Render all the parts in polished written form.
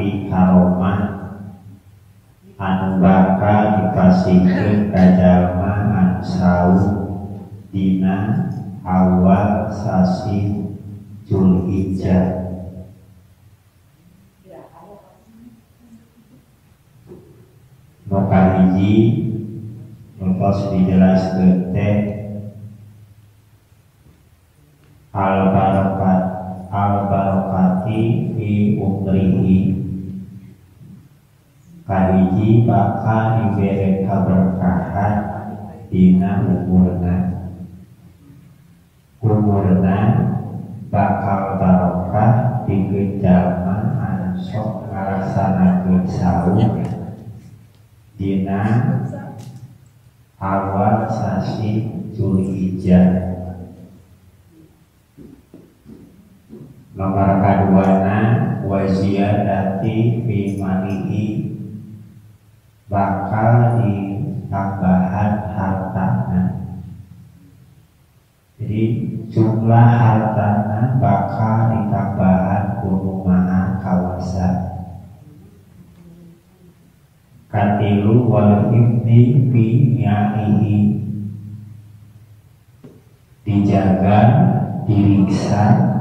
atanapi karomah anu bakal dipasihkeun ka jalma anu saum dina awal sasi Dzulhijjah. Nu kahiji nu tos dijelaskeun teh al barokat al barokati fi umrihi, kahiji bakal dibere kaberkahan dina umurna, umurna bakal barokah pikeun jalma anu sok ngalaksanakeun saum dina awal sasi Dzulhijjah. Nomor kaduana wa ziyadati fi malihi, bakal ditambahan hartana. Jadi jumlah hartana bakal ditambahan ku Nu Maha Kawasa. Katilu wal hifdi fi ni'amihi, dijaga diriksa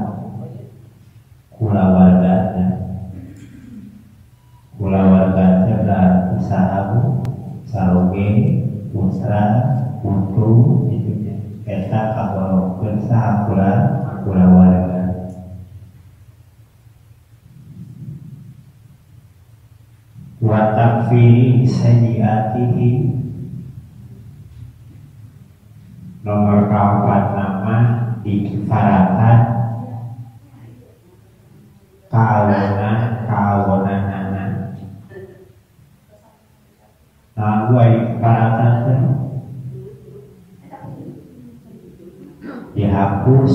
kulawargana. Kulawargana berarti sahabu, saroge, putra, putu, itu nya. Eta kagolongkeun saha kulawarga. Wa takfiri sayyiatihi, nomor kaopat nama dikifaratan kaawona kaawonanana. Nah, gua dikifaratan teh dihapus,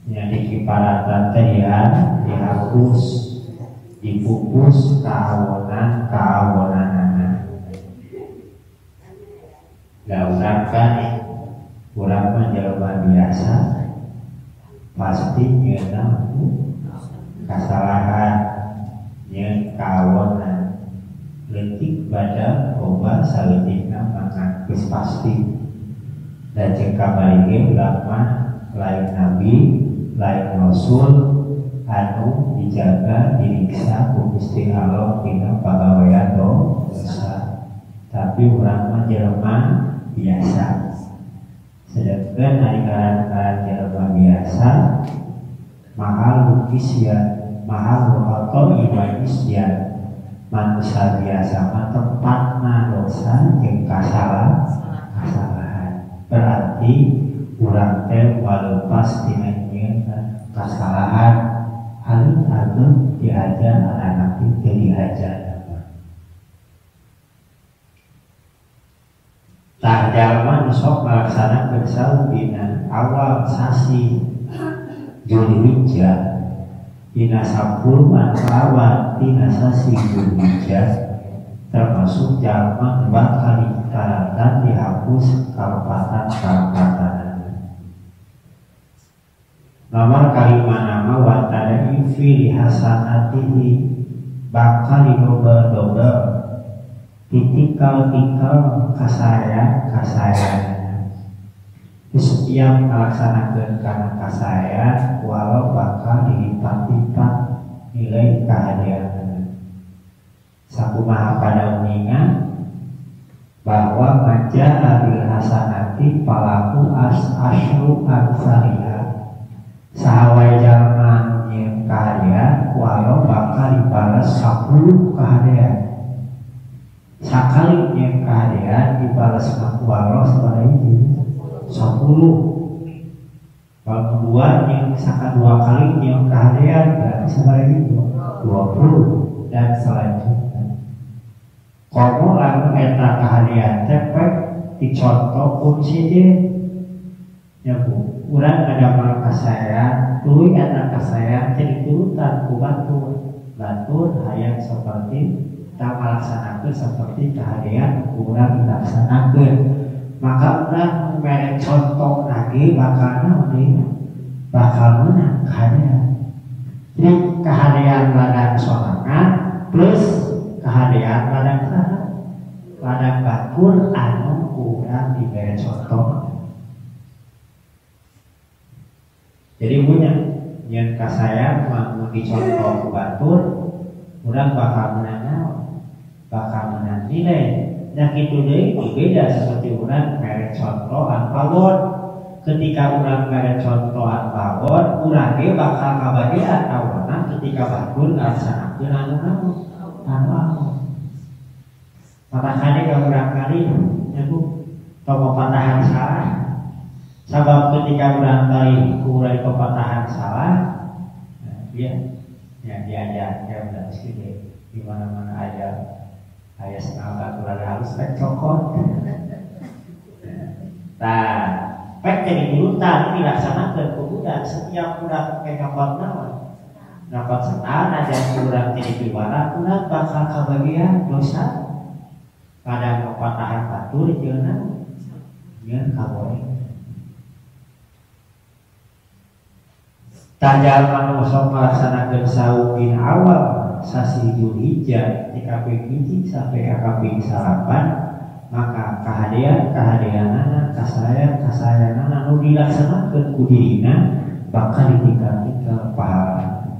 yang dikifaratan teh ya dihapus, dipupus kawonan kawonanana. Da urang kan urang mah jelema biasa pasti nyeunah kasalahan nyeun kawonan leutik badan loba saleutikna mah geus pasti. Da jeung kamari ge urang mah lain nabi lain rasul anu dijaga diriksa ku Gusti Allah tina pagawean dosa, tapi urang mah jelema biasa. Sedangkan ari ngaran-ngaran jelema biasa mahal lukisya, mahal khata'i wa isyan, manusia biasa mah tempatna dosa jeung kasalahan. Berarti urang teh walepas tina nyieun kasalahan alim ageng diajar anak itu diajar. Tah jalma nu sok ngalaksanakeun saum dina awal sasi Dzulhijjah dina 10 anu awal dina sasi Dzulhijjah termasuk jalma nu bakal dikaratan dihapus kalepatan-kalepatan. Nomor kalima nama wa tadaifi lihasanatihi, bakal didobel-dobel titikal-tikal kasayan-kasayan. Di setiap melaksanakan kana kasayan walau bakal dilipat-lipat nilai kehadiran. Sakumaha pada uningan bahwa maja'a bil hasanati palaku as asyru amsalihah, sahawai jalma nyieun kahadean walau bakal dibalas 10 kahadean. Sakali nyieun kahadean dibalas ku Allah sabaraha hiji? 10. Kalau dua nyieun saka dua kali nyieun kahadean berarti sabaraha hiji? 20 dan selanjutnya. Komo lamun eta kahadean teh pek dicontoh ku sejen. Ya bu, urang ngadamel kasaean, tuluy eta kasaean teh diturutan ku batur. Batur hayang seperti tak ngalaksanakeun seperti kahadean ku urang dilaksanakeun. Maka urang mere contoh lagi bakal naon deui? Bakal meunang kahadean. Jadi kahadean ladang sorangan plus kahadean ladang saha? Ladang batur anu kurang dibere contoh. Jadi punya nyen kasayang mau dicontoh ku batur, urang bakal menang naon? Bakal menang nilai. Nah kitu deui beda seperti urang mere contohan pawon. Ketika urang mere contohan pawon, urang ge bakal kabagian awana ketika batur ngalaksanakeun anu naon? Anu awon. Patahannya ke urang kali nya Bu, tong patahan salah. Sabab ketika urang kali kurang pepatahan salah, nah, dia ya diajar ya udah meski di mana-mana aja ayah senang aturan harus pek cokot. Nah, pek jadi turutan dilaksanakan ku budak setiap budak ke nyokot naon. Nyokot senang aja kurang jadi piwara kurang bakal kabagian dosa pada pepatahan batur jeung jeung kaboeng. Tah anu sok ngalaksanakeun saum dina awal sasi Dzulhijjah ti kaping 1 sampai ka kaping 9 maka kahadean-kahadeanana kasayan-kasayanana nu dilaksanakeun ku dirina bakal ditingkatkeun pahala.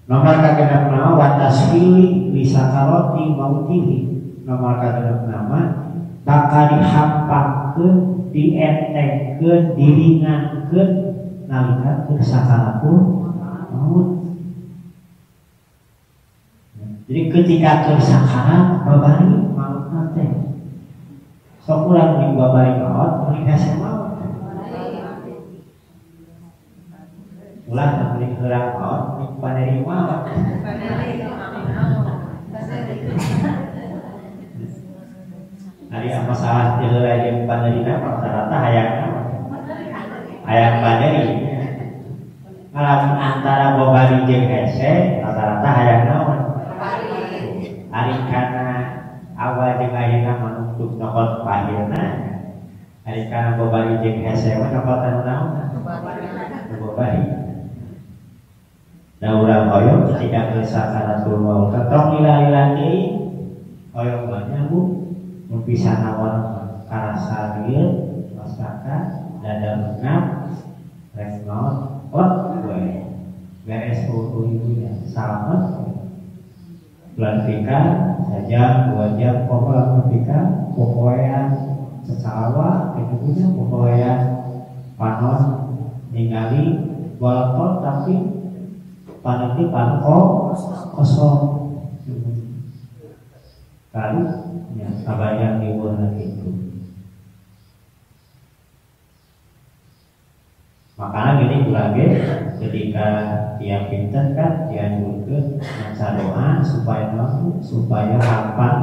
Nomor kagenep nama wa tasfili li sakarati mautihi. Nomor kagenep nama bakal dihampangkeun, dientengkeun, diringankeun nalika keur sakaratul maut. Jadi ketika keur sakarat babari mautna teh. Sok urang jeung babari maot mending hese maot. Ulah mending heurang maot mending paneri maot. Ari masalah teu heula jeung panerina rata-rata hayang hayang paneri. Ngalamun antara babari jeung hese rata-rata hayang naon? Ari kana awal jeung ayeuna manuntut nyokot pahirna. Ari kana babari jeung hese mah nyokot anu naon? Babari. Da urang hoyong ketika ke sakaratul maut tong lila-lila deui hoyong mah nya Bu mun bisa naon karasa ieu masyarakat dada ngap rek maot ot we beres ibunya salamet bulan pika sajam 2 jam pokoknya pika pokoya sesalawa itu punya pokoya panon ningali walaupun tapi panon itu panon kosong lalu ya kabayang dibuat itu. Makanya gini kurang ketika tiap pinter kan dianjurkan maca doa supaya mampu supaya hafal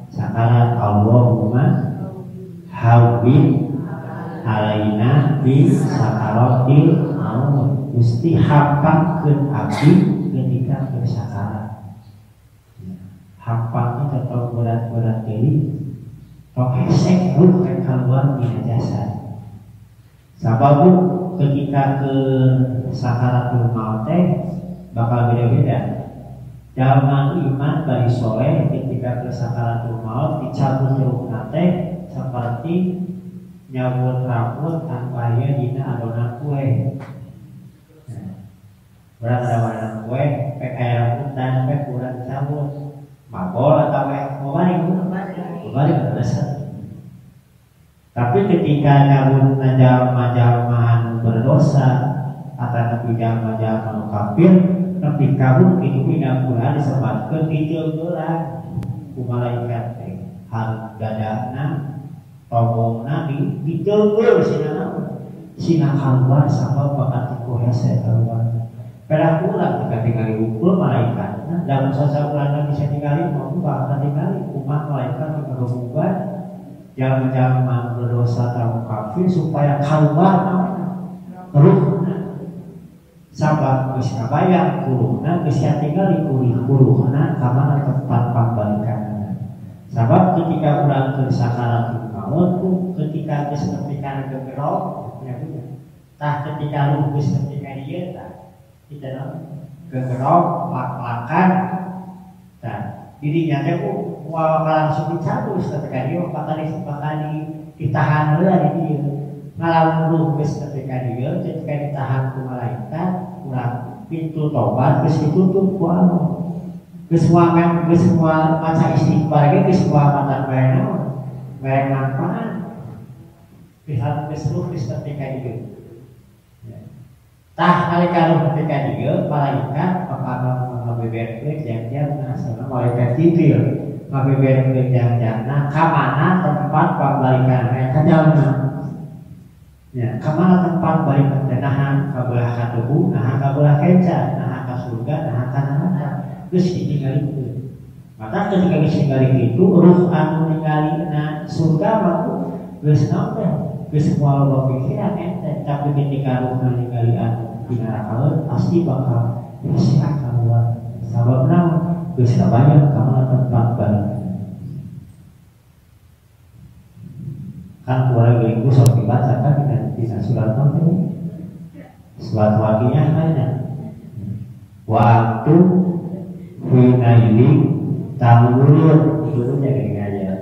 sakarat Allahumma hawwin alaina bi sakaratil maut. Gusti hafalkeun abdi ketika bersakarat. Hafalnya tetap berat-berat deui tong hesek ruh keluar dina jasad. Sababu ketika ke sakaratul maut teh bakal beda-beda. Jalma iman bari soleh ketika ke sakaratul maut dicabut ruhna teh seperti nyabut rambut tanpa aya dina adonan kue. Nah, urang adonan kue pek aya rambutan pek urang dicabut. Mabol atau pek babari babari biasa. Tapi ketika nyabut jalma-jalma anu berdosa atau nepi jalma-jalma anu kafir nepi kabur kitu dina Quran disebutkeun dijeungeulan ku malaikat teh hareup dadana tongongna dijeungeul sina naon sina kaluar sabab bakat ku hese kaluar. Pedah urang ketika tingali ukul malaikat nah lamun sasaurana bisa tingali mau bakal tingali kumaha malaikat nu kagugugan jalma-jalma berdosa atau kafir supaya keluar ruhna sabab geus kabayang kuruhna geus tinggal kuruhna ka mana tempat pambalikanna. Sabab ketika urang keur sakaratul maut ketika geus nepi kana gegerok nya tah ketika ruh geus nepi ka dieu tah Kita gegerok lak-lakan dan dirinya teh ku moal langsung dicabut tapi ka dieu bakal ditahan heula di dieu. Ngalamun ruh geus nepi ka dieu ketika ditahan ku malaikat urang pintu tobat geus ditutup ku Allah. Geus moal geus moal maca istighfar ge geus moal matan bae naon bae manfaat. Pihak geus ruh geus nepi ka dieu. Tah nalika ruh nepi ka dieu malaikat bakal ngabeberkeun jang-jangna saha malaikat Jibril ngabeberkeun jang-jangna ka mana tempat pambalikan eta jalma. Ya, ka mana tempat balikan teh naha ka belah katuhu, naha ka belah kenca, naha ka surga, naha ka neraka. Geus ditinggalikeun. Maka ketika geus ningali kitu ruh anu ningalina surga mah geus naon teh? Geus moal loba pikiran ente, tapi ketika ruh ningali anu di neraka pasti bakal bisa keluar. Sabab naon? Geus kabayang ka mana tempat balik. Kan kurang ibu sok dibaca kan dina surat naon teh? Surat Waqiah kan. Waktu hina ini tamurun itu nya geuning aja.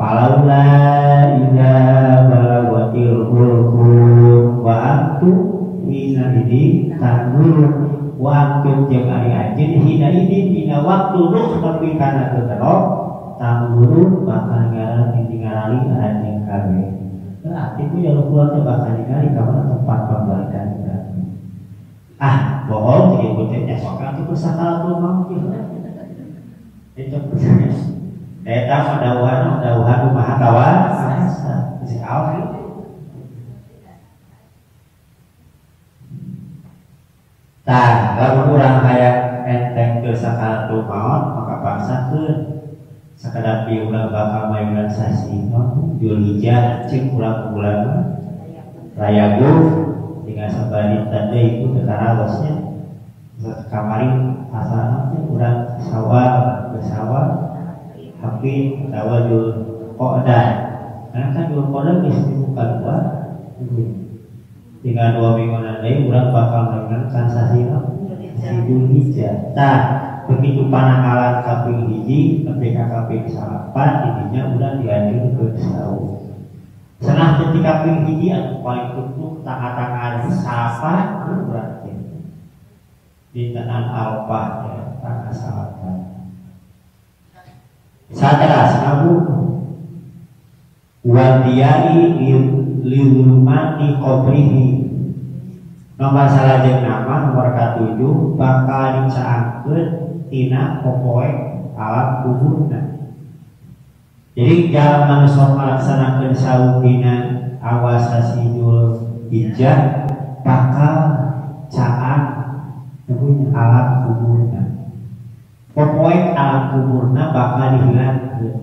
Falaula idza balagatil hulqum wa antum hina ini tamurun wa antum jeung ari anjeun hina ini dina waktu ruh nepi kana gegerok tamurun bakal ngarali anjeun kabeh. Berarti ku jalur keluar teh bakal ningali ka mana tempat pambalikan urang. Ah, bohong jadi putihnya sok atuh sakalatul maut itu eta mah dawuhan maha kawasa geus kaos. Tah, lamun urang hayang enteng ke sakalatul maut maka paksakeun sakadap ieu urang bakal mayunan sasi Dzulhijjah ceuk urang bulan raya Guf tinggal sabari tadi itu teu karaosnya kamari asalna teh urang sawal bersawal tapi atawa Dzulqa'dah karena kan Dzulqa'dah geus dibuka dua tinggal 2 minggu deui urang bakal mayunan kan sasi Dzulhijjah. Tah begitu panangkalan kaping hiji nepi ka kaping 9 intinya urang dianjurkeun saum. Senah ketika kaping hiji anu paling tutup tangan-tangan salapan urang teh dintenan Arafah ya tanggal salapan. Saterasna Bu wa diyai lilumati qabrihi. Nomor salajeng nama nomor ka-7 bakal dicaangkeun tina popoe alam kuburna. Jadi jalma nu sok ngalaksanakeun saum dina awal sasi Dzulhijjah bakal caang alam kuburna. Popoe alam kuburna bakal dihilangkeun.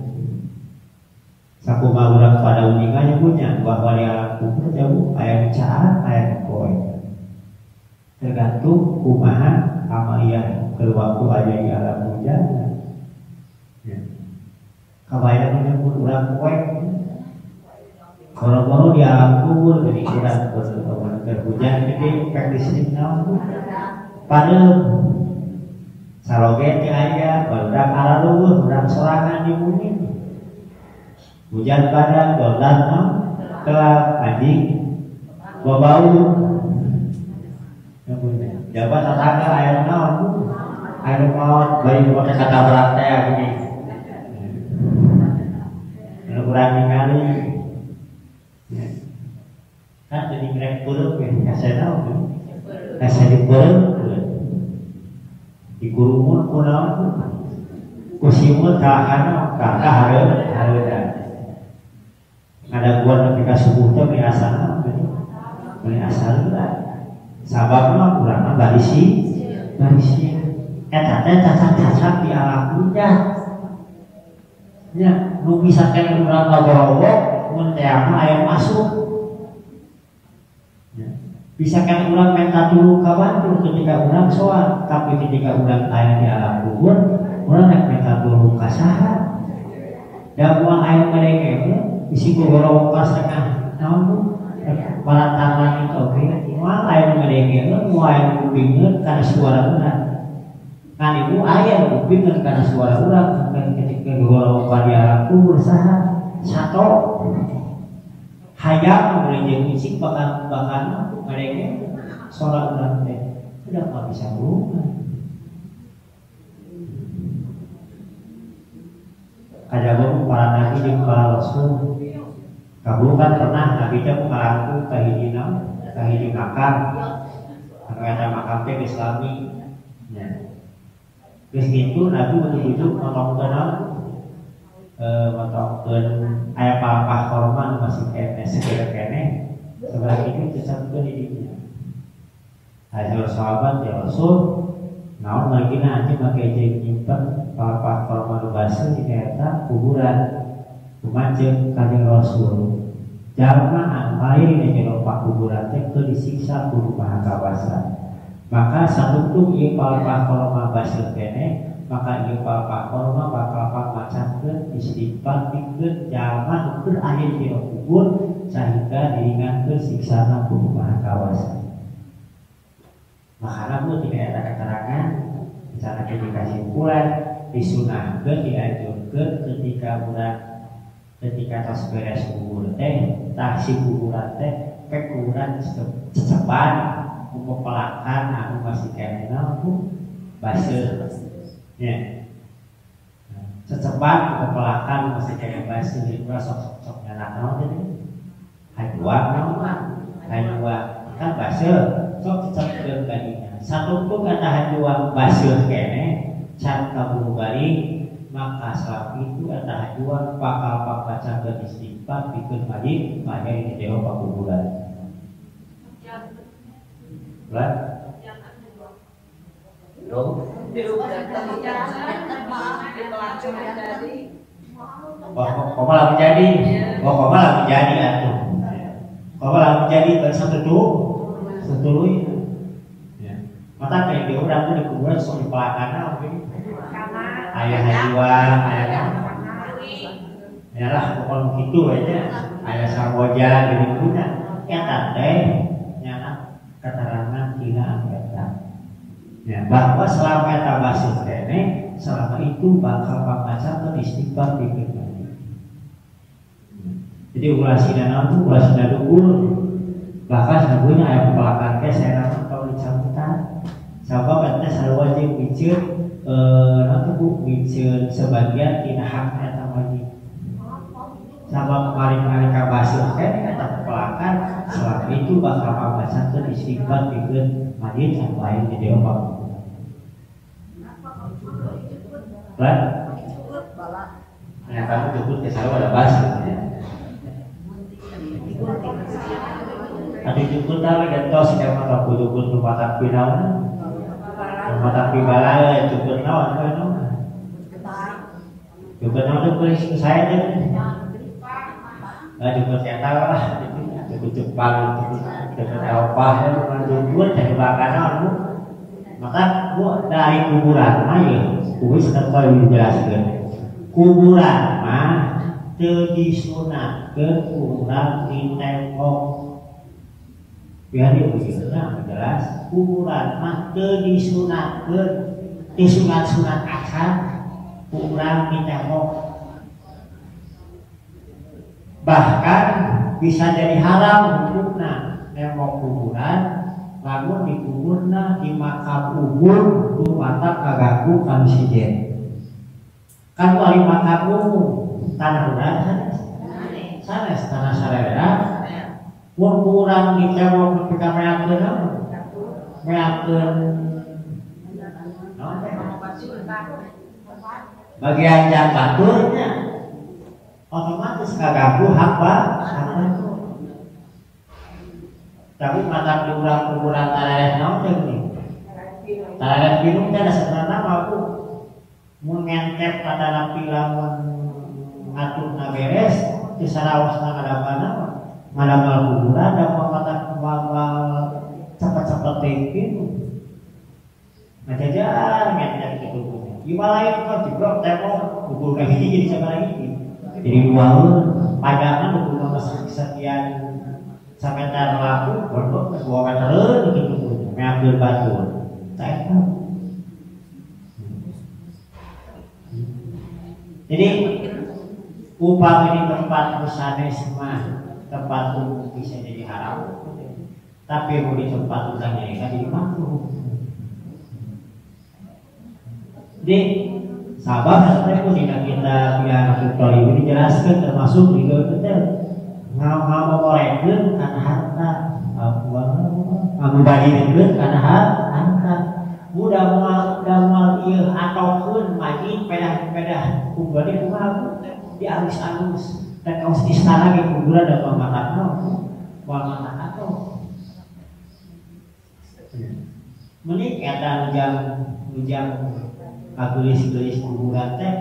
Sakumaha urang pada uninga punya bahwa di alam kubur jauh aya nu caang aya nu poe. Tergantung kumaha amaliyah ke waktu aja di alam hujan. Ya. Kabayang menyebut urang poe. Kalau-kalau di alam kubur jadi urang berhujan gede pek listrik naon pareum. Saloge teh aya barudak araluhur urang sorangan di bumi. Hujan badak dolan naon kelap anjing babau. Jabat tetangga air naon air maut bayi pakai katabrak teh gini. Anu kurang ningali. Ya. Kan jadi ngrek peureum we kasena naon. Kasa dipeureum. Dikurumun ku naon ku simut kalahana kakak hareudan. Ngadaguan nepi ka subuh teh meuni asana meuni asa heula. Sababna urangna barisi barisi eta teh cacak-cacak di alam dunya. Nya nu bisa keneh urang ngagorowok mun teh mah aya masuk. Ya. Bisa kan urang minta tulung ka batur ketika urang soal, tapi ketika urang aya di alam kubur, urang rek minta tulung ka saha? Da moal aya ngadenge isi gogorowok ka setengah naon bu? Balantar langit oge. Moal aya nu ngadengeun, moal aya nu kupingeun kana suara urang. Kan ibu aya nu kupingeun kana suara urang ketika gogorowokan di alam kubur saha? Sato. Hayang meuli jeung icik bakal ngadengeun suara urang teh. Udah nggak bisa berubah. Kajaba para nabi jeung para rasul. Kabul kan pernah nabi teh ngalangkung ka hiji naon? Ka hiji makam. Anu eta makam teh Islami. Nya. Geus kitu nabi ujug-ujug ngotongkeun naon? Ngotongkeun aya palpah korma nu masih keneh segera keneh. Sebelah itu cecapkeun di dinya. Hasil sahabat ya Rasul, naon margina anjeun make jeung nyimpen palpah korma nu baseuh di eta kuburan. Kumaha Kanjeng Rasul? Jalma anu lain di jero kuburan teh teu disiksa ku Maha Kawasa. Maka satungtung ieu palpah korma baseuh keneh, maka ieu palpah korma bakal pangmacakeun istighfar pikeun jalma nu keur aya di jero kubur sahingga diringankeun siksana ku Maha Kawasa. Makana bu tidak ada keterangan misalnya ketika kesimpulan disunahkeun dianjurkeun ketika urang ketika tos beres kubur teh tah si kuburan teh pek kuburan cecepan ku pepelakan anu masih keneh naon bu baseuh nya cecepan ku pepelakan masih keneh baseuh di urang sok-sok nyanak naon teh hajuang naon hajuang kan baseuh sok cecep kadinya satungtung kata hajuang baseuh keneh can kaburu balik maka selama itu kata hajuang bakal pangbacakeun istighfar pikeun majid maya di jero pakuburan. Lan? Koma lamun jadi, oh koma lamun jadi atuh. Koma lamun jadi bangsa setuluy. Ya. Mata kayak di urang tuh di kuburan sok dipelakana oke. Ayah hajuang, ayah ya lah pokoknya gitu aja. Ayah samboja gini guna. Eta teh nyana keterangan tina eta. Ya, bahwa selama eta baseuh keneh, selama itu bakal pangmacakeun istighfar pikeun mati. Jadi ulasina naon tuh ulasina dukur. Bahkan sabunya aya pepelakan teh saya nama tong dicamputan. Sabab eta sarua jeung miceun naon teh bu miceun sebagian tina hak eta wajib. Sabab paling ka baseuh keneh eta pepelakan selama itu bakal pangmacakeun istighfar pikeun majid anu aya di jero pakuburan. Lan? Nah, kamu jemput ke sarua ada baseuh ya. Atuh jemput tah we gentos sia mah tong jemput nu matak pinaon. Nu matak pibalae jemput naon we naon. Jemput naon teh kulis saya teh. Ah jemput eta lah jemput Jepang jemput Eropa ya jemput dari bakal naon Bu. Maka Bu dari kuburan mah ieu kuis teh dijelaskeun. Kuburan mah teu disunatkeun urang ditembok. Biar diujungna jelas kuburan mah teu disunatkeun, disunat-sunat acan urang ditembok. Bahkan bisa jadi haram hukumna nembok kuburan lamun dikuburna di makam umum ku mata kaganggu kanu sejen. Kan ari makam umum tanah urang sanes. Sanes tanah sarera. Mun urang ditembok nepi ka meakeun naon? Meakeun naon teh? Bagian jam baturnya otomatis kaganggu hak batur. Tapi mata di urang kuburan tarareh naon teh geuning? Tarareh bingung teh da sebenarna mah aku mun ngentep katanapi lamun ngaturna beres teu saraosna ngadamana ngadamel kuburan da mata moal cepet-cepet teh ngajajar ngentep kitu punya. Ieu lain kok jebrok tembok kubur ka hiji jadi sabaraha hiji. Jadi dua panjangna kubur mah sekian Sameter laku bodoh 2 metereun kitu meakeun batu. Tah eta. Jadi upami di tempat sanes mah tempat umum bisa jadi haram. Tapi mau di tempat urang jadi kan jadi makruh. Jadi sabab teh dina kita biar ini dijelaskan termasuk di gawe teh ngamorekeun kana harta, ngamubadireun kana harta. Udah moal ieu atokeun majid pedah-pedah kuburan kumaha dialus-alus dan kaos istana ge kuburan da mamatakna moal matak atoh. Meni eta ujang kagelis-gelis kuburan teh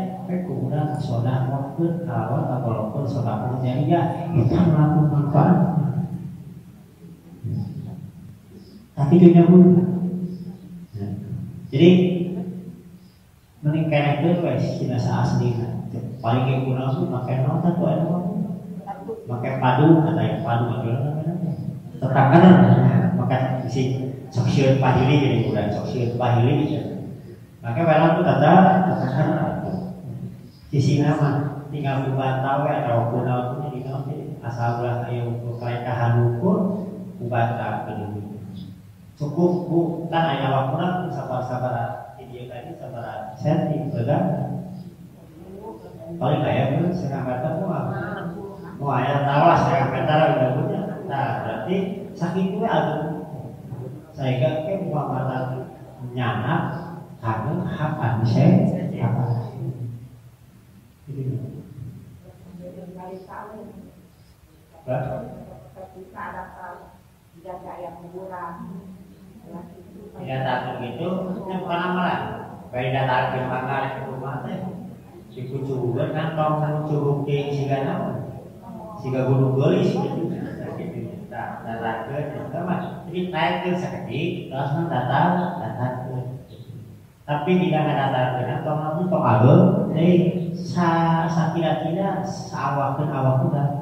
kuburan sedekahkeun kalawan kagolongkeun sedekah jariah eta melakukan manfaat. Tapi dunya pun. Jadi mending kenehkeun we cina saaslina. Paling ge kunaon tuh make naon tah tuh aya make padu kata yang padu namanya tetangga make isi sok sieun pahili jadi kuburan sok sieun pahili gitu. Make welang tuh kata tetangga sisi nama tinggal kubantau we atau kunaon tuh jadi naon asal ulah aya ukur kalekahan ukur kubantau kudu. Cukup bu kan aya wakuna sabar-sabar dia tadi sabar senti begang paling aya bu setengah meter mau aya tawas setengah meter udah punya. Nah berarti sakitu we atuh sehingga ke muamalah nyanak karena hak anu apa itu ketika ada tidak ada kuburan tidak takut gitu, ini bukan amalan. Baik datang ke mana ke rumah teh, si kucuburan kan tong curug ting siga naon, siga gunung geulis gitu. Nah, datangkeun eta mah, jadi naikkeun sakedik, terus datang datangkeun. Tapi tidak ngadatangkeun tong lamun tong ageung, deui sakira-kira saawakeun awak udah.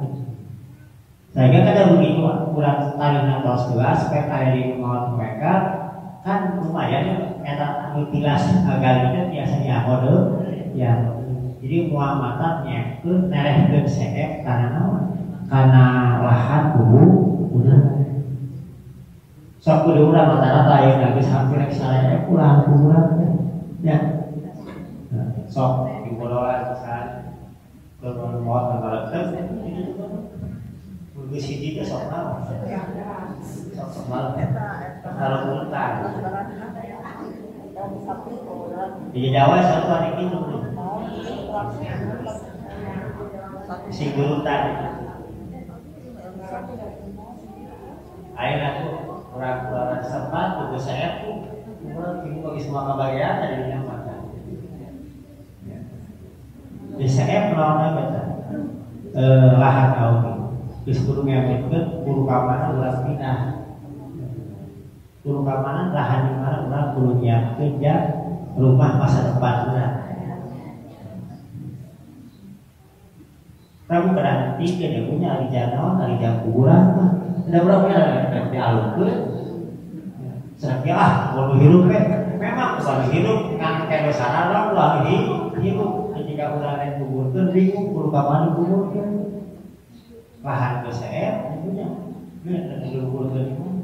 Sehingga kada begitu kurang tarina tos gelas supaya aya di maot mereka kan lumayan eta anu tilas galina biasa diahode ya. Jadi muamatat nyekeun nerehkeun seep kana naon kana lahan kuburan. Sok kudu urang rata-rata ayeuna geus hampir rek sareep lahan kuburan ya. Sok dibololan pisan keur maot ngalekeun geus hiji teh sok naon? Sok malam kalau urutan. Di Jawa satu hari itu si gurutan. Ayeuna tuh orang-orang sempat tugas saya tuh kurang bingung bagi semua kebahagiaan tadi makan. Di saya melawan apa? Lahan aumi. Geus kudu ngemutkeun kudu ka mana urang pindah. Kudu ka mana lahan di mana urang kudu nyiapkeun jang rumah masa depan urang. Prabu kada hentikeun ya punya ari jang naon ari jang kuburan mah. Da urang punya dialungkeun. Cenah ah kudu hirup we. Memang kudu hirup kan kene sarana ulah hirup. Ketika urang rek kuburkeun bingung kudu ka mana kuburkeun. Lahan geus seep punya. Geus dikuburkeun di mana.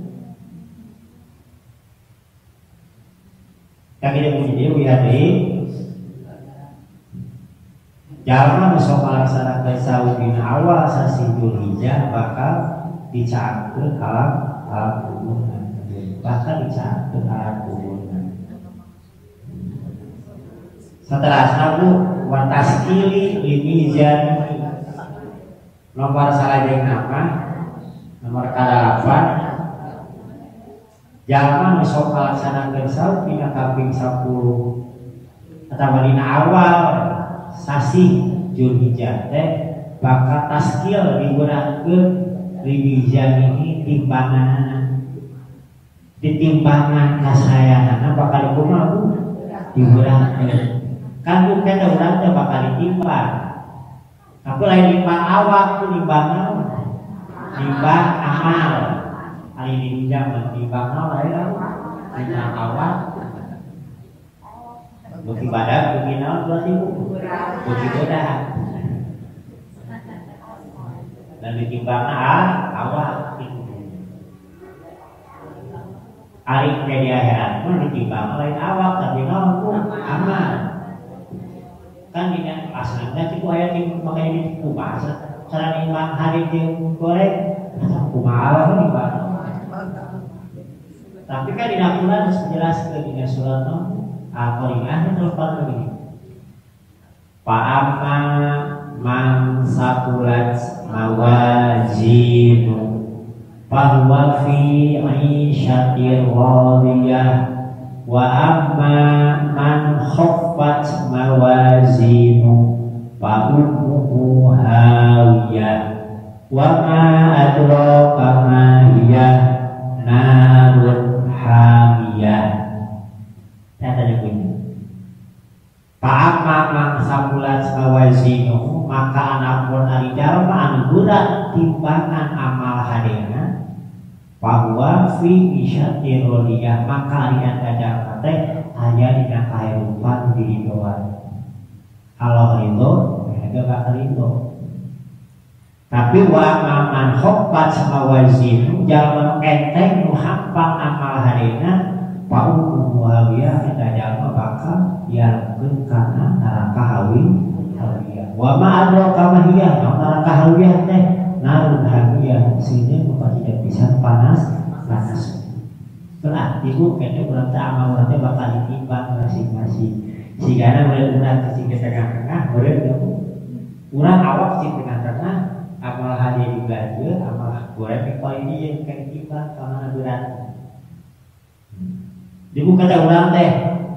Kami dia deui jalma nu sok ngalaksanakeun saum dina awal sasi Dzulhijjah bakal dicaangkeun alam alam kuburna, bakal dicaangkeun alam kuburna. Saterasna Bu wa taskili limizan nomor salajeng nama nomor 8 jalma nu sok ngalaksanakeun saum dina kaping 10 atawa dina awal sasih Dzulhijjah teh bakal taskil diberatkeun limizan ini timbanganana ditimbangan kasayanana bakal kumaha Bu diberatkeun kan bukan urang teh bakal ditimbang tapi lain nimbang awak tuh nimbang naon Timbang amal. Ari di dunya mah timbang naon lain timbang awak. Beuki badag beuki naon berarti Bu? Beuki bodah. Dan ditimbang awak itu. Ari teh di akhirat mah ditimbang lain awak tapi naon Bu? Amal. Kan dina aslina kitu aya di makanya di kumaha cara nimbang hari jeung goreng atau kumaha nimbang. Tapi kan dina Quran geus dijelaskeun dina surat Al-Qari'ah itu lepat begini. Fa amma man saqulat mawazinu fahuwa fi 'ishatir radiyah wa amma man khaffat mawazinu fa ummuhu hawiyah wa ma adraka ma hiya narun hamiyah. Tanya bunyi. Fa amma man saqulat mawazinu maka anapun ari jalma anu berat timbangan amal hadena bahwa fi isyatir rodiyah maka ari eta jalma teh aya dina kahirupan diridhoan Allah ridho mereka bakal ridho. Tapi wa man khafat mawazinu jalma enteng nu hampang amal hadena fa ummuhu hawiyah eta jalma bakal dialungkeun kana neraka hawiyah. Wa ma adraka ma hiya neraka hawiyah teh narun hawiyah sini bukan tidak bisa panas panas. Berarti bu kene urang teh amal urang teh bakal ditimbang masing-masing. Sigana meureun urang cicing ke tengah-tengah meureun teh bu. Urang awak cicing tengah-tengah amal hade di belah dieu amal goreng di poin dieu kan ditimbang ka mana berat. Dibuka kata urang teh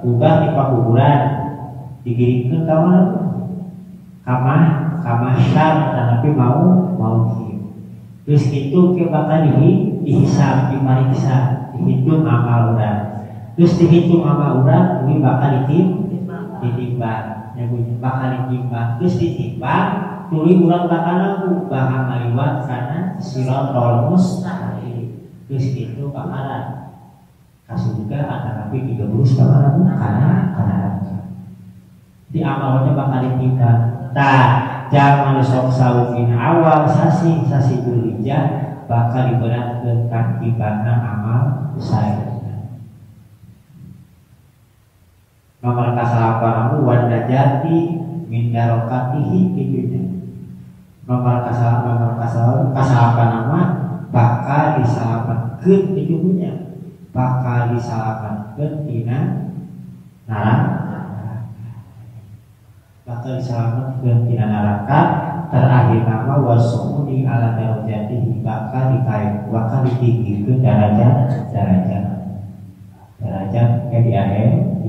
ubah di pakuburan digiringkeun ka mana? Kamah kamahsyar tapi mau kieu. Terus kitu ke bakal dihisab, dipariksa, dihitung amal urang. Terus dihitung amal urang kuwi bakal ditimbang. Ya bakal ditimbang. Terus ditimbang tuluy urang bakal nanggu bakal ngaliwat kana siratal mustaqim. Terus kitu bakalan ka surga atanapi digebrus ka mana bu? Kana neraka. Di amalnya bakal ditimbang. Tah jalma nu sok saumina awal sasi sasi Dzulhijjah bakal diberatkeun ka timbangan amal sae. Nomor kasalapan wan najati min darokatihi kitu. Nomor kasalapan mah bakal disalamatkeun kitu nya. Bakal disalamatkeun tina neraka. Bakal diselamatkan tina neraka terakhir nama wasuudi ala darajatihi bakal dikaik bakal ditinggikeun derajat derajat ke di akhir